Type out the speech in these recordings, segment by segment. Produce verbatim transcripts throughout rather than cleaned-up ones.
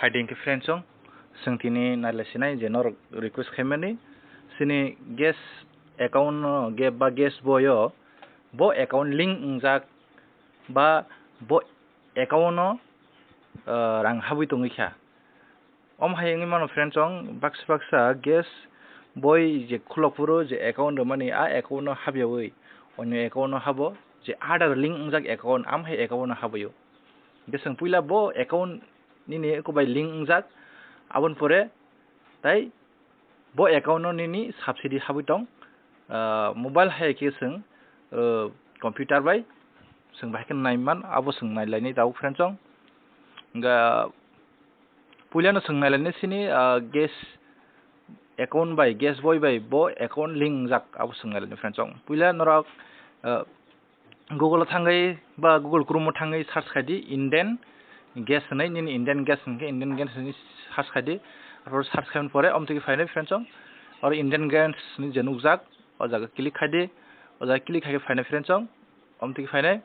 Hai din khe friends song, chwng tini nailai sinai je norok request khaimani, chini gas account no ge-, ba gas boy o bo account link wngjak ba bo account no, ah, rang habwi tongwi kha. Om hai wngwi mano friends song, baksa baksa gas boy je khulok phuru je account rwmani, a account no habyawi onyo account no habo, je other link wngjak account, am hai account no habwi o. Hingke chwng puila bo account nini eko bai link wngjak, aboni pore tai bo account no nini subsidy habwi tong, ah, mobile hai khe chwng, ah, computer bai chwng bahai khe naiman, abo chwng nailainai tabuk friends song. Hingke puilano chwng nailainai sini, ah, gas account bai, gas boy bai bo account link wngjak, abo chwng nailainai friends song. Puila norok, ah, Google o thangwi ba Google Chrome o thangwi search khai di Indian gas hinwi, nini Indian gas hinkhe Indian gas hinwi search khai di. Arpor search khaimani pore omtiki phainai friends song, oro Indian gas hinwi je nukjak, o jaga click khai di, o jaga click khai khe phainai friends song, omtiki phainai,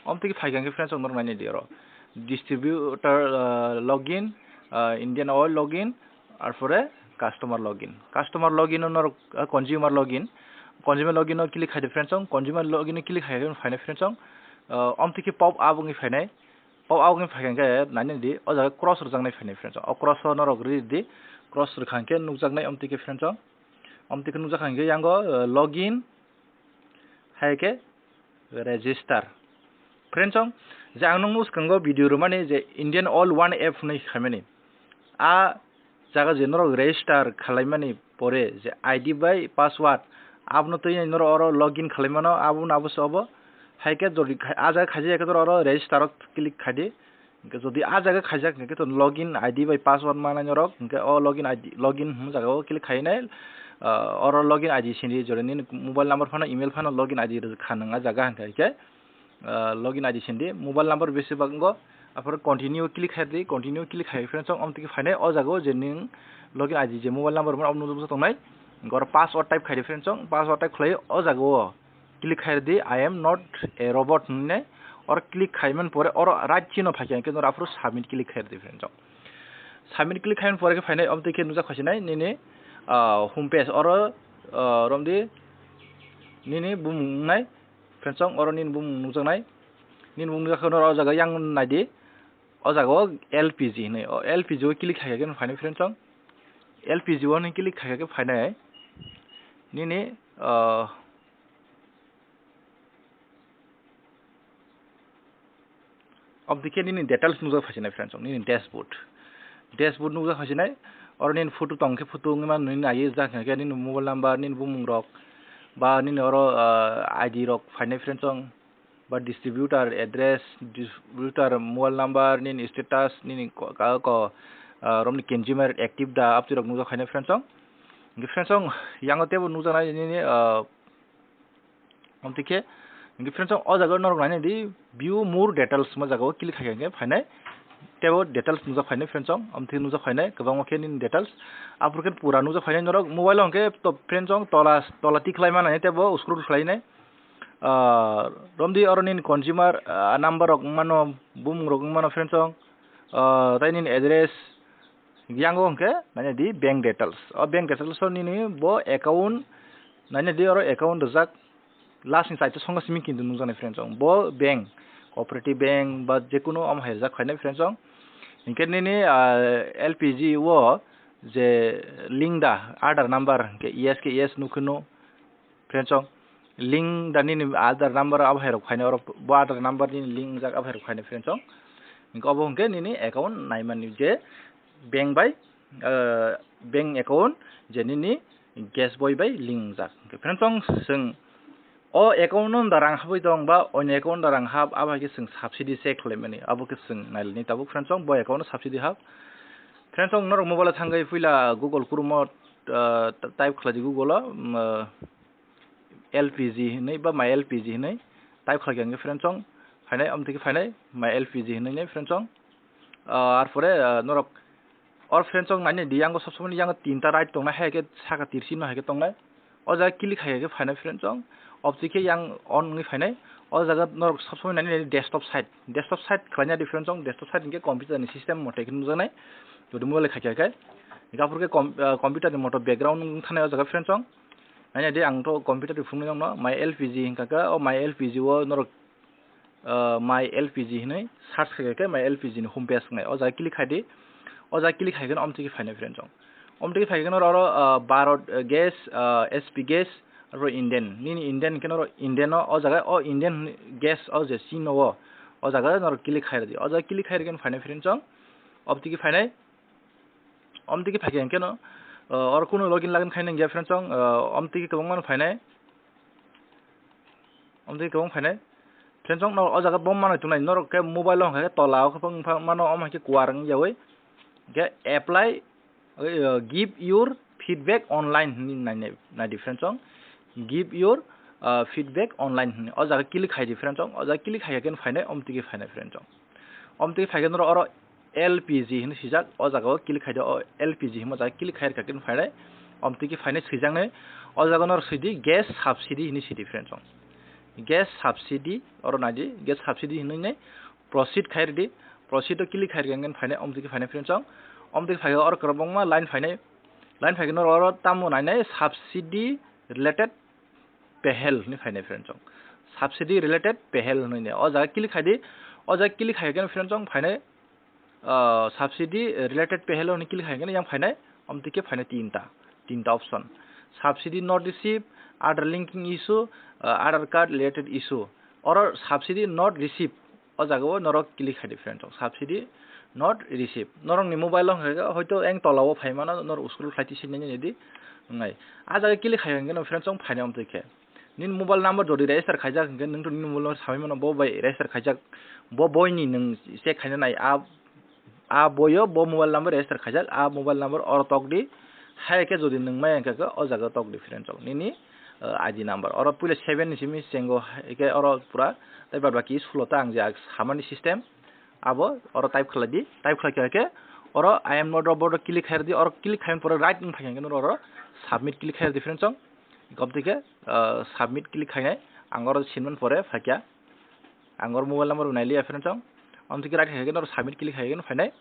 omtiki phaikha khe friends song norok nainai di oro distributor, ah, login, ah, Indian oil login, arpore customer login. Customer login o norok, ah, consumer login. Consumer login o click khai di friends song. Consumer login o click khai khe phainai friends song. Ah, omtiki pop up wngwi phainai. Pop up wngwi phaikha khe nainai di, o jaga cross rwjaknai phainai friends song. O cross o norok ri di. Cross rwkha khe nukjaknai omtiki friends song. Omtiki nukjakha khe yango, ah, login. Hai khe register. Friends song, je ang nokno swkango video rwmani je Indian All One app hinwi khaimani. A jaga je norok register khalaimani pore je I D bai password abono twi norok oro login khalaimano, abono abo se obo. Hai khe jodi khai-, a jaga khaijak ya khe norok oro register o click khai di. Hingke jodi a jaga khaijak hingke to login I D bai password manai norok, hingke o login I D, login hwn jaga o click khainai, ah, oro login I D sindi jora nini mobile number phano email phano login I D rwkha nwng a jaga hingke, hingke, ah, login I D sindi mobile number besi bak wngo, aphuru continue click khai di, continue click khai friends song, omtiki phainai o jaga o je nwng login I D je mobile number mano omo nukjak tongnai, hingke oro password type khai di friends song, password type khlai o jaga o. Click khai di, "I am not a robot" hinwi, oro click khaimani pore oro right chino phaikha, hingke norok aphuru submit click khai di friends song. Submit click khaimani pore khe phainai, omtwi khe nukjak khaisinai nini, ah, home page oro, ah, romdi nini bumung wngnai friends song, oro nini bumung nukjaknai, nini bumung nukjak khe norok o jaga yang naidi, o jaga o L P G hinwi, o L P G o click khaikha khe phainai friends song, L P G o hinwi click khaikha khe phainai nini, ah, Obodikhe nini details nukjak phaisinai friends song, nini dashboard. Dashboard nukjak phaisinai, oro nini photo tongkhe photo wngwi mano, nini I D rijak hwnkhe nini mobile number, nini bumung rok, ba nini oro, ah, I D rok phainai friends song, ba distributor address, distributor mobile number, nini status, nini ko-, ka-, ko-, ah, romni consumer active da, aboni rok nukjak phainai friends song. Hwnkhe friends song, yango teibo nukjaknai nini, ah, Obodikhe, hwnkhe friends song, o jaga norok nainai di, view more details hwnma jaga o click khaikha hwnkhe phainai, teibo details nukjak phainai friends song, obodikhe nukjak phainai, kwbangma khe nini details. Aphuru khe pura nukjak phainai norok mobile o hwnkhe to friends song, tola, tola tik khlai mano, teibo scroll khlainai. Ah, romdi oro nini consumer, ah, number rok wngmano, bumung rok wngmano friends song, ah, tei nini address, Yango hwnkhe nainai di bank details. O bank details o nini bo account nainai di, oro account rijak last ni chaita songo simi kintu nukjaknai friends song. Bo bank, cooperative bank ba jekunu omo hai rijak khainai friends song. Hinkhe nini, ah, L P G o je link da Aadhaar number hinkhe yes khe yes nukhuno. Friends song, link da nini Aadhaar number abo hai rok phainai, oro bo Aadhaar number nini link wngjak abo hai rok phainai friends song. Hingke obo hingke nini account naimani je bank bai, eh, bank account je nini gas boy bai link wngjak. Hingke friends song, chwng o account no da rang habwi tong ba, oini account da rang hab, abo hai khe chwng subsidy check khlaimani, abo khe chwng nailani tabuk friends song, bo account no subsidy hab. Friends song, norok mobile o thangwi puila Google Chrome o, eh, type khlai di Google o, um, eh, L P G hinwi ba my L P G hinwi type khlai kha hwnkhe friends song phainai, omo twi khe phainai my L P G hinwi nai friends song. Ah, arpore, ah, norok or friends song nainai di, yango sob somoni yango tinta right tongnai, hai khe saka tirsi no hai khe tongnai. O jaga click khai khe phainai friend chong. Obtwi khe yang on wngwi phainai. O jaga norok sob somoi nani nani desktop site. Desktop site khlaina di friend chong. Desktop site hinkhe computer ni system mote khe nukjaknai. Jodi mobile khai khe khe. Hinkhe aphuru khe com-, ah, computer ni moto background wng thanai o jaga friend chong. Nai nai di ang to computer ni phunuknwi nongno my L P G hinkha khe o my L P G o norok ah, my L P G hinwi search khai khe my L P G ni home page wngnai. O jaga click khai di. O jaga click khai khe omtwi khe phainai friend chong. Omtwi khe phai khe oro, ah, Bharat, ah, gas, ah, H P gas, aro Indian. Nini Indian khe oro Indian o, o jaga o Indian gas o je sino o. O jaga norok click khai di. O jaga click khai khe phainai friend chong. Omtwi khe phainai. Omtwi khe phai khe hwnkhe no, ah, oro kunu login login khai nang ya friend chong, ah, omtwi khe kwbangma no phainai. Omtwi kwbang phainai. Friend chong no o jaga bom manwi tongnai norok khe mobile o hwnkhe tola o khe bang mano omo hai khe kuar wng yawi. Khe apply, ah, give your feedback online hinwi nai, nai, nai di friend chong. Give your, ah, feedback online hinwi. O jaga click khai di friend chong. O jaga click khai khe phainai omtwi khe phainai friend chong. Omtwi phai khe norok oro L P G hinwi swijak, o jaga o click khai di, o L P G hinwi o jaga click khai rwkha khe phainai, omtwi khe phainai swijaknai, o jaga norok swi di gas subsidy hinwi swi di friend chong. Gas subsidy, oro nai di, gas subsidy hinwi nai proceed khai rw di, proceed o click khai rwkha khe phainai, omtwi khe phainai friend chong, omtwi khe phai khe oro kwbangma line phainai, line phai khe norok oro tamo nainai subsidy related pehel hinwi phainai friend chong. Subsidy related pehel hinwi ne. O jaga click khai di. O jaga click khai khe friend chong phainai, ah, subsidy related pehel hinwi click khai khe yang phainai. Omtwi khe phainai tinta. Tinta option. Subsidy not receive, Aadhaar linking issue, ah, Aadhaar card related issue. Oro subsidy not receive. O jaga o norok click khai di friend chong. Subsidy not receive. Norok ni mobile o hwnkhe hoito eng tola o phai mano, norok scroll khlai twi sini nini di. Wngnai. A jaga click khai hwnkhe no friend chong phainai omtwi khe. Nini mobile number jodi register khaijak hwnkhe nwng to nini mobile number samai mano bo bai register khaijak. Bo boi ni nwng check khaina nai a, a boi o bo mobile number register khaijak, a mobile number oro tok di. Hai khe jodi nwng maya hwnkhe khe o jaga tok di friend chong. Nini, uh, I D number. Oro puila seven ni simi chengo hai khe oro pura tei bad baki sulo ta ang je samani system. Abo oro type khlai di, type khlai khe oro I am not robot o click khai di, oro click khai pore right wng phai khe oro submit click khai di friend chong. Gobdi khe, ah, submit click khainai, ang oro sinman pore phaikya, ang oro mobile number bo nailiya friend chong, omtwi khe right khai khe oro submit click khai khe phainai,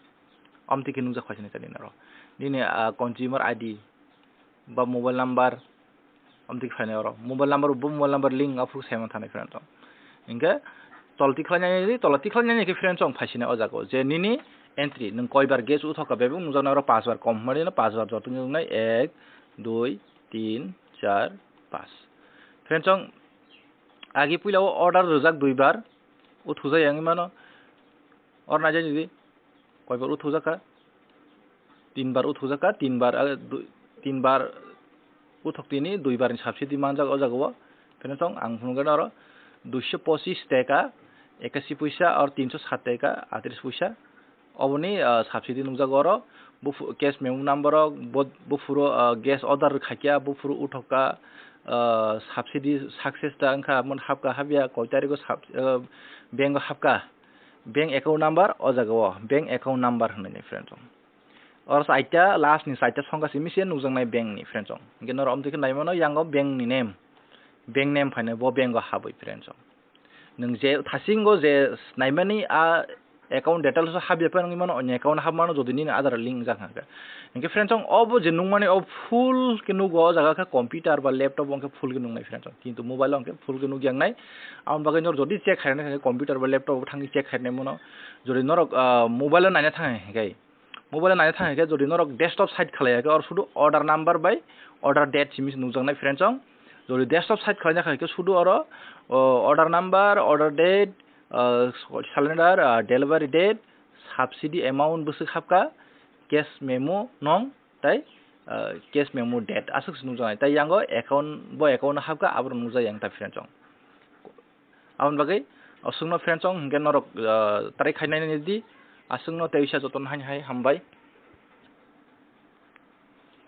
omtwi khe nukjak phaisani tani oro. Nini, ah, consumer I D ba mobile number, omtwi khe phainai oro. Mobile number, bo mobile number link aphuru saiman thanai friend chong. Hinkhe tol tikhlai nai di, tol tikhlai nai khe friend chong phaisini o jaga o. Je nini entry, nwng koibar gas uthok kha, bebak nukjaknai oro paanch bar kom hwnmani no paanch bar joto nukjaknai ek, dui, tin, char, paanch. Friend chong agi puila o order rwjak dui bar, uthujak yang mano. Oro naijak di, koibar uthujak kha? Tin bar uthujak kha, tin bar, ah, du-, tin bar uthok tini, dui bar ni subsidy manjak o jaga o. Pheno chong ang phunukgwi oro duiso pochis teka ekashi puisa or tinso sat teka atris puisa. Oboni, ah, subsidy nukjago oro. Buphu-, cash memo number o bo-, buphuru, ah, gas order khaikya, buphuru uthokka, ah, subsidy success ta wngkha, mon hapka hapya, koi tarikgo sub-, ah, bank o hapka. Bank account number o jaga o, bank account number hinwi ni friend chong. Oro chaita, last ni chaita songkha simi se nukjaknai bank ni friend chong. Hinkhe norok omtwi khe naimano yango bank ni name. Bank name phainai bo bank o habwi friend chong. Nwng je thasingo je naimani a account details o habya phano wngwi mano, onyo account habmano jodi nini Aadhaar link wngjak hwnkhe. Hinkhe friend chong obo je nukmani o full khe nugo o jaga khe computer ba laptop o hwnkhe full khe nuknai friend chong. Kintu mobile o hwnkhe full khe nukya wngnai. Aboni bagwi norok jodi check khaina thangkhe computer ba laptop o thangwi check khainai mano. Jodi norok, ah, mobile o naina thangkhe, mobile o naina thangkhe jodi norok desktop site khlaiya khe oro sudu order number bai order date simi se nukjaknai friend chong. Jodi desktop site khlaina thangkhe sudu oro, o, order number, order date, ah, cylinder, ah, delivery date, subsidy amount bwswk hapka, cash memo nong, tai, ah, cash memo date aswk se nukjaknai. Tai yango account, bo account o hapka, aborok nukjak yang ta friend chong. Aboni bagwi aswkno friend chong hinkhe norok, ah, try khainai di, aswkno tei uaisa jotono haino hai hambai.